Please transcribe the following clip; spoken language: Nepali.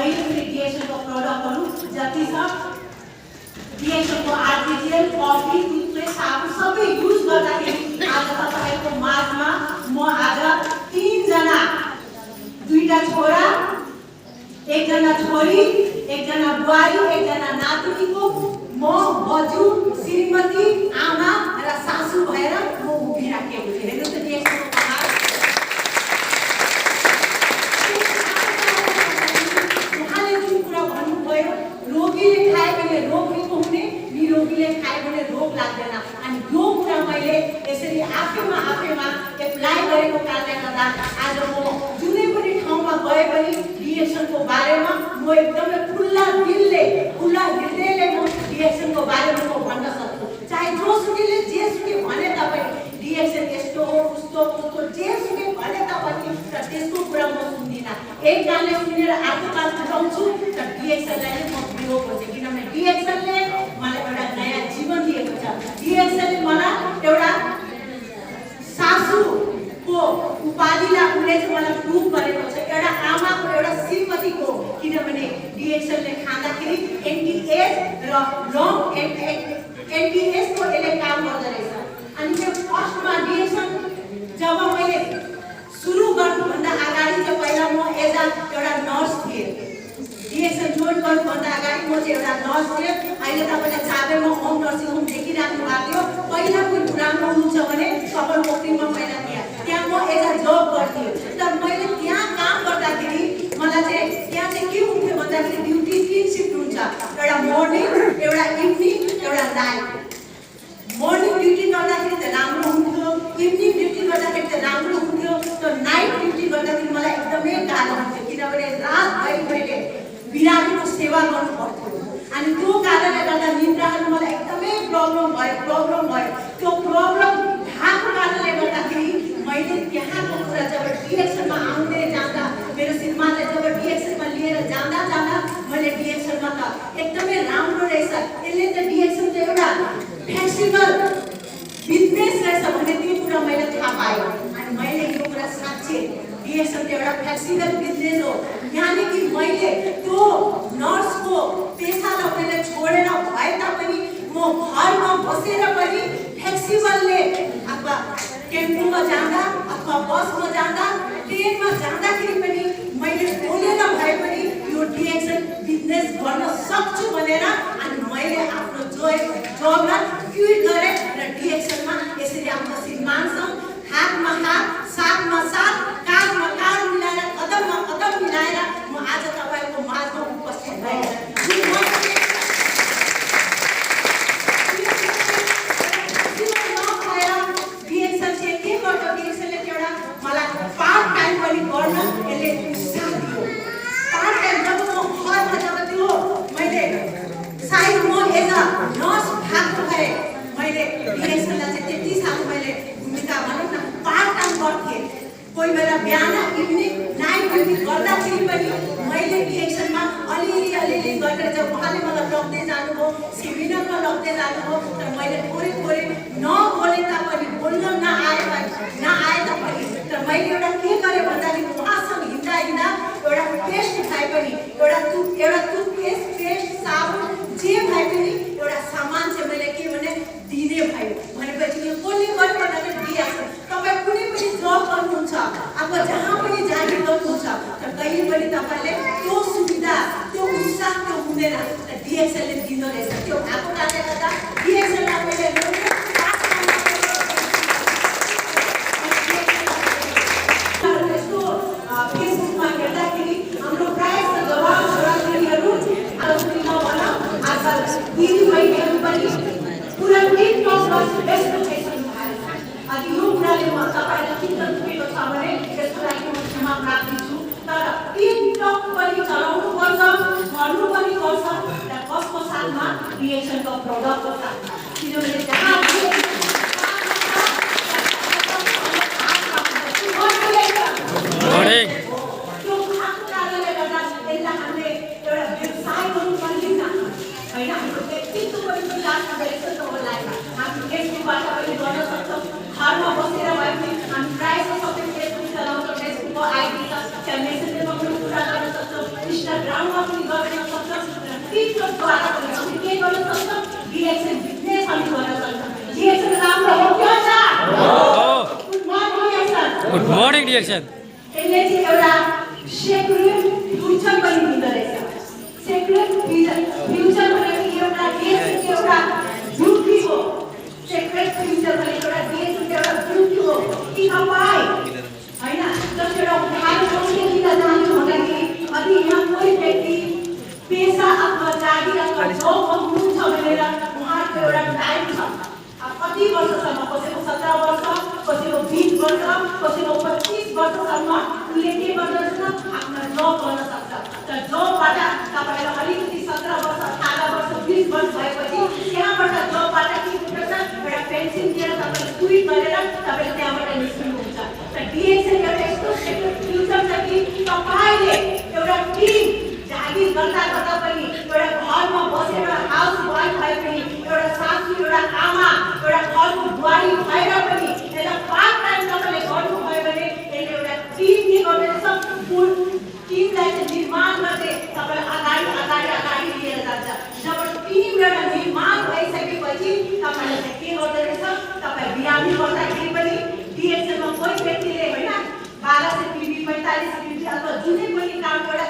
जहिले पनि डिएक्सनको प्रडक्टहरू जति छ डिएक्सनको आर्टिफिसियल कफी टुथपेस्ट साबुन सबै युज गर्दाखेरि आज तपाईको माझमा म आज 3 जना 2टा छोरा 1 जना छोरी 1 जना बुहारी 1 जना नातिनीको म बजु श्रीमती आमा र सासु भएर म उभिराखेको छु। हेर्नु त डिएक्सको रोगीले खाए भने रोग निको हुने, निरोगीले खाए भने रोग लाग्दैन। अनि यो कुरा मैले यसरी आफैमा एप्लाई गरेको कारणले गर्दा आज म जुनै पनि ठाउँमा गए पनि डिएक्सनको बारेमा म एकदमै खुल्ला दिलले खुल्ला हृदयले म डिएक्सनको बारेमा म भन्न सक्छु। चाहे जोसुकैले जेसुकै भने तापनि डिएक्सन यस्तो हो उस्तो जेसुकै भने तापनि त्यसको कुरा म सुन्दिनँ। एक कानले सुनेर अर्को कान उठाउँछु र डिएक्सनलाई म विरोध गर्छु किनभने डिएक्सनले मलाई एउटा नयाँ जीवन दिएको छ। डिएक्सनले मलाई एउटा सासुको उपाधिलाई उनले चाहिँ मलाई प्रुभ गरेको छ, एउटा आमाको एउटा श्रीमतीको, किनभने डिएक्सनले खाँदाखेरि एन्टी-एज र लङ एन्टी-एजको यसले काम गर्दो रहेछ। अनि त्यो फर्स्टमा डिएक्सन जब मैले सुरु गर्नुभन्दा अगाडि चाहिँ पहिला म एज एउटा नर्स थिएँ। डिएक्सन जोइन गर्नुभन्दा अगाडि म चाहिँ एउटा नर्स थिएँ। अहिले तपाईँले चाबेमा होम नर्सिङ होम देखिराख्नु भएको थियो। पहिलाको कुरामा हुनुहुन्छ भने सफल पोखरीमा पहिला त्यहाँ म एज जब गर्थेँ। तर मैले त्यहाँ काम गर्दाखेरि मलाई चाहिँ त्यहाँ चाहिँ के हुन्थ्यो भन्दाखेरि ड्युटी 3 सिफ्ट हुन्छ, एउटा मर्निङ एउटा इभिनिङ एउटा नाइट। मर्निङ ड्युटी गर्दाखेरि त राम्रो हुन्थ्यो, इभिनिङ ड्युटी गर्दाखेरि त राम्रो हुन्थ्यो, तर नाइट ड्युटी गर्दाखेरि मलाई एकदमै गाह्रो हुन्थ्यो किनभने रातभरि मैले बिरामीको सेवा गर्नु पर्थ्यो। अनि त्यो कारणले गर्दा निद्राहरू मलाई एकदमै प्रब्लम भयो। त्यो प्रब्लम भएको कारणले गर्दाखेरि मैले त्यहाँको कुरा जब डिएक्सनमा आउँदै जाँदा मेरो श्रीमानले जब डिएक्सनमा लिएर जाँदा मैले डिएक्सनमा त एकदमै राम्रो रहेछ, यसले त डिएक्सन त एउटा फ्लेक्सिबल बिजनेस रहेछ भन्ने त्यो कुरा मैले थाहा पाएँ। अनि मैले यो कुरा साँच्चै डिएक्सन त एउटा फ्लेक्सिबल बिजनेस हो, यानि कि मैले त्यो नर्सको पेसालाई मैले छोडेर भए तापनि म घरमा बसेर पनि फ्लेक्सिबलले अथवा टेम्पोमा जाँदा अथवा बसमा जाँदा ट्रेनमा जाँदाखेरि पनि मैले बोलेर भए पनि यो डिएक्सन बिजनेस गर्न सक्छु भनेर अनि मैले आफ्नो जबलाई क्विट गरेँ र डिएक्सनमा यसरी आफ्नो श्रीमानसँग हातमा हात साथमा साथ काँधमा काँध मिलाएर कदममा कदम मिलाएर म आज तपाईँको माझमा उपस्थित भएँ। डिएक्सन चाहिँ के गर्छ, डिएक्सनले एउटा मलाई पार्ट टाइम पनि गर्न यसले उत्साह दियो। पार्ट टाइम जब म घरमा जब त्यो मैले सायद म एज अ नर्स भएको भए मैले डिएक्सनलाई चाहिँ त्यति साह्रो मैले भूमिका भनौँ न पार्ट टाइम गर्थेँ। कोही बेला बिहान इभिनिङ नाइट ड्युटी गर्दाखेरि पनि मैले डिएक्सनमा अलिअलि गरेर जब उहाँले मलाई लग्दै जानुभयो, सेमिनारमा लग्दै जानुभयो, तर मैले थोरै नबोले तापनि बोल्न नआए तापनि तर मैले एउटा के गरेँ भन्दाखेरि उहाँसँग हिँड्दा एउटा पेस्ट उठाए पनि एउटा टुथपेस्ट पेस्ट साबुन जे भए पनि एउटा सामान चाहिँ मैले के भने दिने भयो। भनेपछि यो कसले गर्यो भन्दाखेरि डिएक्सन तपाईँ कुनै पनि जब गर्नुहुन्छ अथवा जहाँ पनि जागिर गर्नुहुन्छ तर कहिले पनि तपाईँले त्यो सुविधा त्यो उत्साह त्यो हुँदैन, डिएक्सनले दिँदो रहेछ। त्यो भएको कारणले गर्दा डिएक्सनलाई मैले फेसबुकमा हेर्दाखेरि हाम्रो प्रायः जवान छोराछोरीहरू आजकल दिदीबहिनीहरू पनि पुरा टिकटकमा व्यस्त भइसक्नु भएको छ। अनि यो कुराले म तपाईँलाई चित्त दुखेको छ भने त्यसको लागि म क्षमा प्रार्थी छु। तर टिकटक पनि चलाउनु पर्छ, गर्नु पनि पर्छ र कसको साथमा डिएक्सनको प्रडक्टको साथमा, किनभने जहाँ घरमा बसेर भए पनि हामी प्रायः सबै फेसबुक चलाउँछौँ, फेसबुकको आइडी छ, त्यहाँ मेसेन्जरमा पनि कुरा गर्न सक्छौँ, इन्स्टाग्राममा टिमद्वारा पनि हामीले के गर्न सक्छौँ डिएक्सन बिजनेस पनि गर्न सक्छौँ डिएक्सन राम्रो हो के छ good morning DXN good morning DXN यसले चाहिँ एउटा सेक्युलर फ्युचर पनि दिँदो रहेछ सेक्युलर फ्युचर भनेको एउटा देशको एउटा ब्युटी हो सेक्युलर फ्युचर भनेको एउटा देशको एउटा ब्युटी हो कि तपाईँ हैन जस्तो एउटा उदाहरण कसले दिन चाहन्छु भन्दाखेरि अझै यहाँ कोही व्यक्ति पेसा अथवा जागिर अथवा जबमा हुनुहुन्छ भनेर उहाँको एउटा टाइम छ कति वर्षसम्म कसैको 17 वर्ष कसैको 20 वर्ष कसैको 25 वर्षसम्म उसले के गर्दछ आफ्नो जब गर्न सक्छ र जबबाट तपाईलाई अलिकति 17 वर्ष 18 वर्ष 20 वर्ष भएपछि त्यहाँबाट जबबाट के हुन्छ एउटा पेन्सन दिएर तपाईले क्विट गरेर तपाईले त्यहाँबाट निस्किनुहुन्छ र डिएक्सन एउटा यस्तो सेक्टर फ्युचर छ कि तपाईले एउटा टिम जागिर गर्दा गर्दा पनि एउटा घरमा बसेर हाउस वाइफ भए पनि एउटा सासू एउटा आमा एउटा घरको बुहारी भएर पनि एउटा पार्ट टाइम तपाईले गर्नुभयो भने यसले एउटा टिम के गर्दैछ टिमलाई चाहिँ निर्माण गर्दै तपाईलाई अगाडि लिएर जान्छ जब टिम एउटा निर्माण भइसकेपछि तपाईले चाहिँ के गर्दै रहेछ तपाईँ बिरामी गर्दाखेरि पनि डिएक्सनमा कोही व्यक्तिले हैन 12 से 45 अथवा जुनै पनि काम एउटा